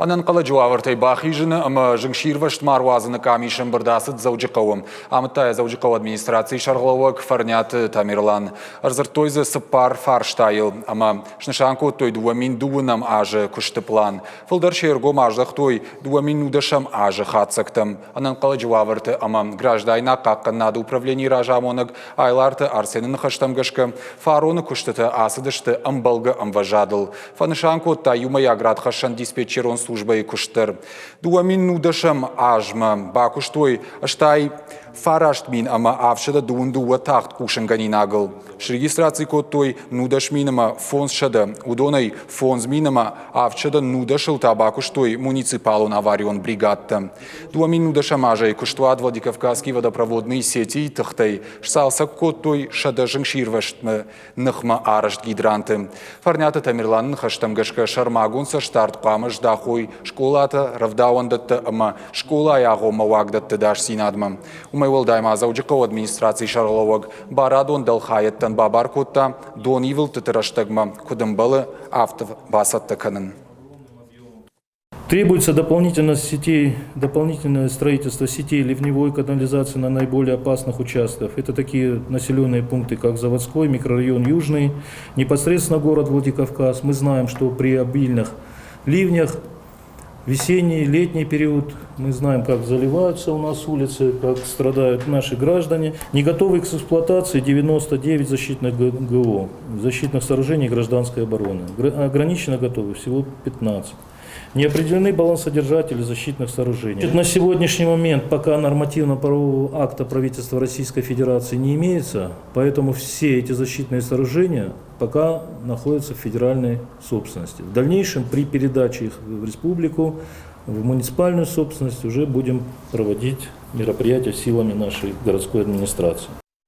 Ӕнӕнхъӕлӕджы уавӕртӕй бахизыны ӕмӕ зынгсирвӕзт ма руадзыны къамисы ӕмбырд ацыд Дзӕуджыхъӕуы. Амыдта йӕ Дзӕуджыхъӕуы администрацийы сӕргълӕууӕг Фӕрниаты Тамерлан. Ӕрдзырдтой дзы цыппар фарстайыл ӕмӕ снысан кодтой 2009 азы куысты пълан. Фылдӕр се ргом аздӕхтой 2010 азы хатдзӕгтӕм. Ӕнӕнхъӕлӕджы уавӕрты ӕмӕ граждайнаг хъахъхъӕнынады управленийы разамонӕг Айларты Арсены ныхӕстӕм гӕсгӕ, фароны куыстытӕ ацыдысты ӕмбӕлгӕ ӕмвӕзадыл. Фӕнысан кодта иумӕйаг радхӕссӕн диспетчерон службӕйы куыст дӕр. 2010 азмӕ бакуыстой 89 ӕмӕ 722 тагъд хъусынгӕнинагыл. Срегистраци кодтой 19 ӕмӕ 500, уыдонӕй 5 000 ӕмӕ 710-ыл та бакуыстой муниципалон аварион бригадтӕ. 2010 азӕй куыстуат Владикавказский водопроводные сети тыхтӕй сцалцӕг кодтой 100 зынгсирвӕзтмӕ ныхмӕ арӕзт гидранты. Фӕрниаты Тамерланы ныхӕстӕм гӕсгӕ сӕрмагонд цӕстдард хъуамӕ здахой скъолатӕ, рӕвдауӕндӕттӕ ӕмӕ скъолайы агъоммӕ уагдӕтты ӕдасдзинадмӕ. Уымӕй уӕлдай ма Дзӕуджыхъӕуы администрацийы сӕргълӕууӕг барадон дӕлхайӕдтӕн бабар кодта донивылдтыты рӕстӕгмӕ, куыд ӕмбӕлы, афтӕ бацӕттӕ кӕнын. Требуется дополнительное, сетей, дополнительное строительство сетей ливневой канализации на наиболее опасных участках. Это такие населенные пункты, как Заводской, микрорайон Южный, непосредственно город Владикавказ. Мы знаем, что при обильных ливнях весенний, летний период мы знаем, как заливаются у нас улицы, как страдают наши граждане. Не готовы к эксплуатации 99 защитных ГО, защитных сооружений гражданской обороны. Ограниченно готовы всего 15. Не определены балансодержатели защитных сооружений. На сегодняшний момент пока нормативно-правового акта правительства Российской Федерации не имеется, поэтому все эти защитные сооружения пока находятся в федеральной собственности. В дальнейшем при передаче их в республику, в муниципальную собственность уже будем проводить мероприятия силами нашей городской администрации.